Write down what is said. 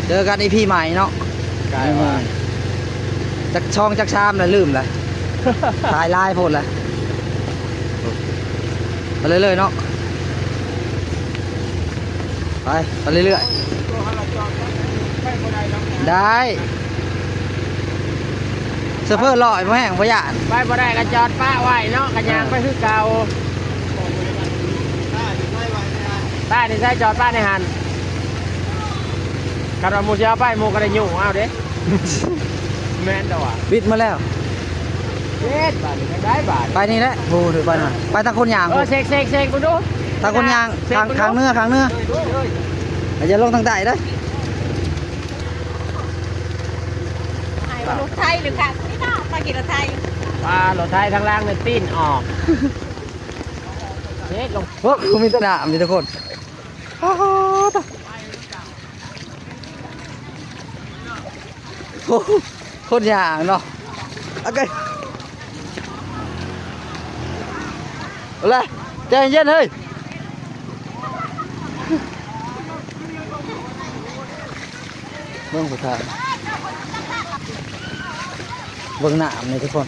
ເຈີກັນອີພີໃໝ່ເນາະ ໃກ້ວ່າ ຈັກຊ່ອງຈັກຊາມລະລືມລະ ຖ່າຍຫຼາຍໂພດລະ ໄປເລື້ອຍໆເນາະ ໄປ ໄປເລື້ອຍໆ ໄດ້ ໂຊເຟີຫຼ້ອຍບໍ່ແຮງບໍ່ຢ້ານ ໄປບໍ່ໄດ້ກໍຈອດປະໄວ້ເນາະ ກໍຍ່າງໄປຄືເກົ່າ ປ້າຢູ່ໃສ ຈອດປ້າໃນຫັ້ນ ຄັນວ່າໝູ່ຊິເອົາໄປ ໝູ່ກໍໄດ້ຍູ້ເອົາເດ້ ແມ່ນແຕ່ວ່າ ປິດມາແລ້ວ ເຮັດບາດນີ້ ໄດ້ບາດ ໄປນີ້ແຫຼະ ໂອ້ ໄປນະ ໄປທາງຄົນຍ່າງ ເອີ ເຊັກໆເບິ່ງດູ ທາງຄົນຍ່າງ ເຊັກໆເບິ່ງດູ ຂ້າງເໜືອ ຂ້າງເໜືອ ເອີ ເອີ ເອີ ຢ່າລົງທາງໃຕ້ເດີ້ ໃຫ້ລົດໄຖຫຼືຂ້າງນີ້ນະ ມາຂີ່ລົດໄຖ ວ່າລົດໄຖທາງຫຼັງນີ້ປີ້ນອອກ ເຮັດລົງ ໂອ້ ມີແຕ່ນ້ຳ ມີແຕ່ຄົນ ອ້າວ ໂອ້ ຄົນຍ່າງເນາະ ໂອເຄ ເອົາລະ ໃຈເຢັນເຮີ້ຍ ເບິ່ງຜູ້ຊາຍ ເບິ່ງນ້ຳນີ້ທຸກຄົນ.